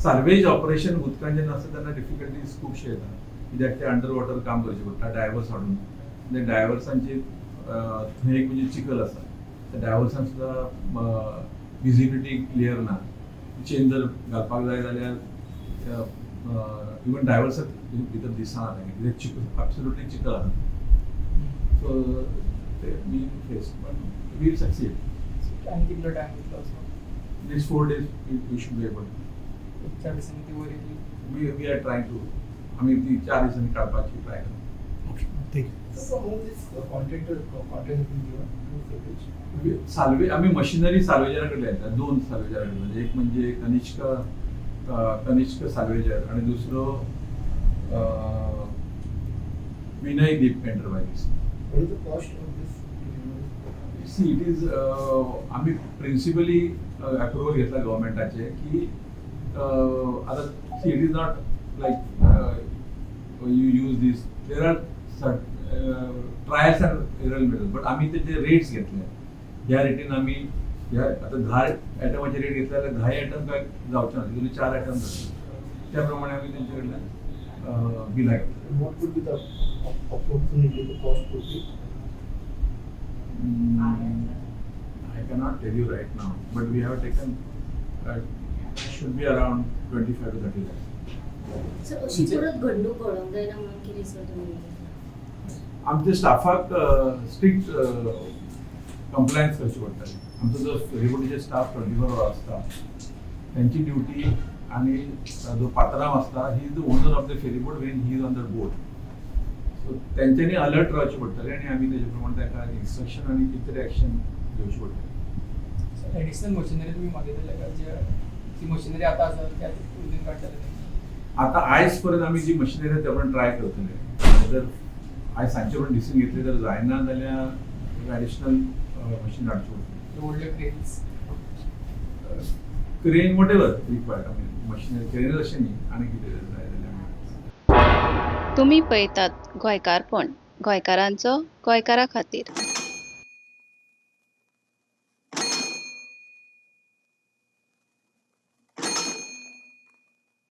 Salvage operation उदकान जेन्ना आसता तेन्ना डिफिकल्टीज खुबशे येता, कित्याक ते अंडर वॉटर काम करचें पडटा डायवर्स हाडून. ते डायवर्सांची थंय एक म्हणजे चिखल आसा, त्या डायवर्सान सुद्दां विजिबिलिटी क्लियर ना. चेन जर घालपाक जाय जाल्यार इवन डायवर्साक भितर दिसना तांकां, कित्याक चिखल, एब्सोल्युटली चिखल आसा. सो ते we face, but we'll succeed. आनी कितलो टायम दितलो असो? Next 4 days we should be able. 4 दिसांनी ती वयर येतली? We are trying to, आमी ती 4 दिसांनी काडपाची ट्राय करता. Okay, thank you. So from whom this contract has been given to salvage? Salve आम्ही मशिनरी साल्वेजरा कडल्यान येता, दोन साल्वेजरा कडल्यान. म्हणजे एक म्हणजे कनिष्क कनिष्क साल्वेजर आणि दुसरो विनय दीप enterprises. What is the cost of this? Do you know? C, it is, आम्ही प्रिन्सिपली अप्रुव्हल घेतला गव्हर्मेंटाचे की आता, see, it is not like you use this, there are trials and error method, but आम्ही त्याचे रेट्स घेतले. ह्या रेटीन आम्ही ह्या आता 10 आयटमाचे रेट घेतले जाल्यार 10 आयटम काय जावचे ना, तितून चार आयटम जातले. त्या प्रमाणे आमी तेंचे कडल्यान बिलां घेतले. And what would be the approximately the cost would be? I cannot tell you right now, but we have taken, should be around 25 to 30 lakhs. Sir, अशी परत घडणूक घडोवंक जायना म्हणून कितें सर तुमी? आमच्या स्टाफाक स्ट्रिक्ट कंप्लायन्स करची पडटाली. आमचो जो फेरीबोटीचे स्टाफ 24 वर आसता, त्यांची ड्युटी आणि जो पात्रांव आसता, he is the owner of the ferryboat when he is on the boat, so तेंच्यांनी अलर्ट रावचें पडटलें आनी आमी तेजे प्रमाणे तांकां इन्स्ट्रक्शन आनी कितें तरी एक्शन घेवचें पडटलें. एडिशनल मशिनरी तुमी मागयतले काय, जे ती मशिनरी आतां आसा ती आतां उदीन काडटले तेंची? आता आयज पर्यंत आमी जी मशिनरी आसा ते प्रमाणे ट्राय करतले. जर आयज सांजचे पर्यंत डिसिजन घेतले, जर जायना जाल्यार एडिशनल मशीन हाडच्यो पडटल्यो. व्हडल्यो cranes? Crane, what ever required. आमी मशिनरी क्रेनच अशें न्ही, आनी कितें जाय जाल्यार आमी तुमी पळयतात गोंयकारपण, गोंयकारांचो गोंयकारा खातीर.